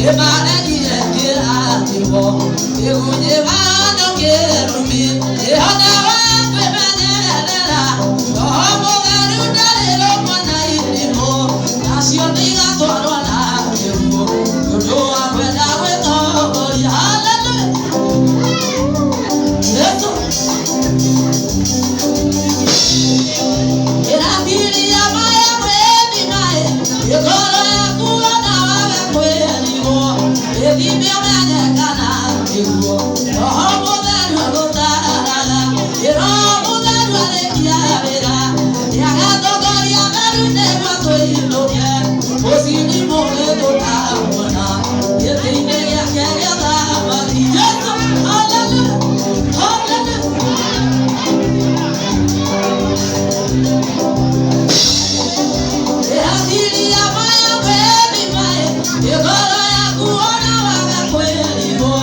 Nĩmaregire kĩrathimo kĩgunyi wano kĩrumi ĩhona wa kwĩmenyerera Roho Mũtheru ndarĩ rũmwe na irimũ nacio nĩigatwarwo na kĩguũ nĩũndũ wa kwenda gwĩtongoria. Hallelujah. Yesu. Ĩrathiria maya mwĩthimaĩ ĩngoro yaku ona waga kwĩrigwo ĩthime ũmenye kana nĩguo Roho Mũtheru agũtaraga. Roho Mũtheru arĩkia wĩra nĩagatongoria theru nĩguo tũinũke mũciĩ mũgĩ tũkamuona gĩtĩ-inĩ gĩake gĩa ũthamaki. Yesu, hallelujah, hallelujah. Ĩrathiria maya mwĩthimaĩ ĩngoro yaku ona waga kwĩrigwo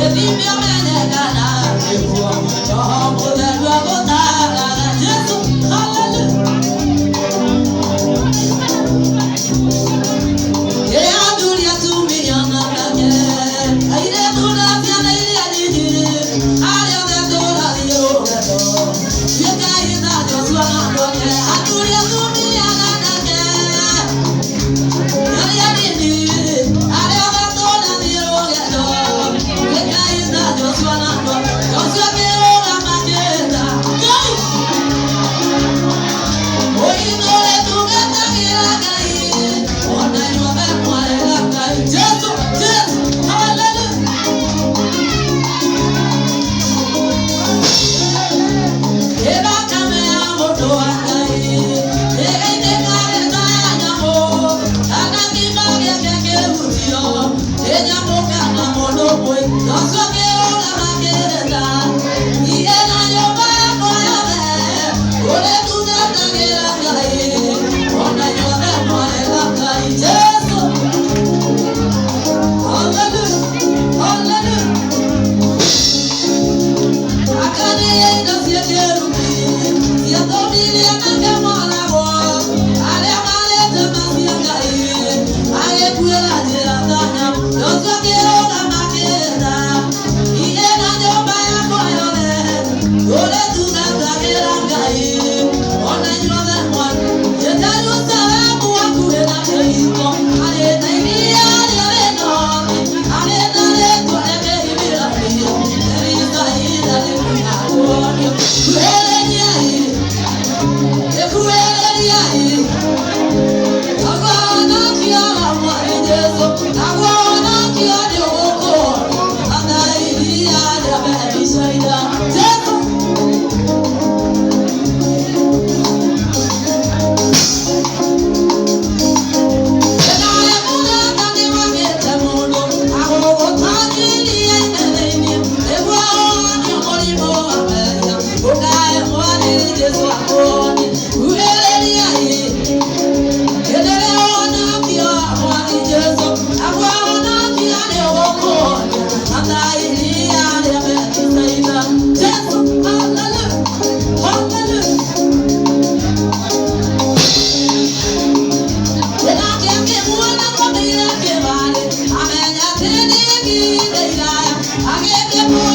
ĩthime ũmenye kana nĩguo Roho Mũtheru agũtaraga. Yesu, hallelujah. Athuri atumia na anake airĩtu na ciana iria nyinyi arĩa othe tũrathiĩ rũgendo tuĩkai ta Joshua na andũ ake. Athuri atumia na anake arĩa nini arĩa othe tũrathiĩ rũgendo tuĩkai ta Joshua na andũ ake. Joshua akĩrũgama akĩĩta Ngai Oigore tungatagĩra Ngai ona inyuothe mwarega Ngai. Jesu, Jesu, hallelujah. Ĩthakame ya mũndũ wa Ngai ĩgaitĩka ta ya nyamũ kana kĩimba gĩake kĩhutio nĩ nyamũ kana mũndũ mwĩ. Joshua akĩrũgama akĩĩta niĩ na nyũmba yakwa yothe ũrĩtungatagĩra Ngai ona inyuothe mwarega Ngai. Jesu, hallelujah, hallelujah. Akaniĩ indo cia kĩrumi ciatũmire anake moragwo arĩa marĩte macia Ngai agĩkuĩra njĩra ta nyamũ. Joshua akĩrũgama akĩĩta niĩ na nyũmba yakwa yothe tũrĩtungatagĩra Ngai ona inyuothe mwarĩ. Jerusalemu hakuhĩ na kĩhingo arĩ na iria rĩa Rĩnoti arĩ na rĩtwa rĩa Kĩhibirania Bethsaida nĩkũnyakuonio. Kuhĩrĩriai, ĩkuhĩrĩriai Agwanakia Mwathi Jesũ, agwanakia nĩũgũkũũrio ata iria rĩa Bethisaida. Jesũ. Nawe mũrata nĩwagĩte mũndũ agũgũtangiria thĩinĩ nĩguo ũhonio mũrimũ wa mehia ũkae Mwathi Jesũ akũhonie. Kuhĩrĩriai hĩndĩ ĩrĩa ũhonokio Mwathi Jesũ akũhonokia nĩũgũkũhonia ata iria rĩa Bethisaida. Jesũ, hallelujah, hallelujah. Nake akĩmuona ngomeire kĩbarĩ amenya atĩ nĩ ihinda iraya agĩkĩmuoya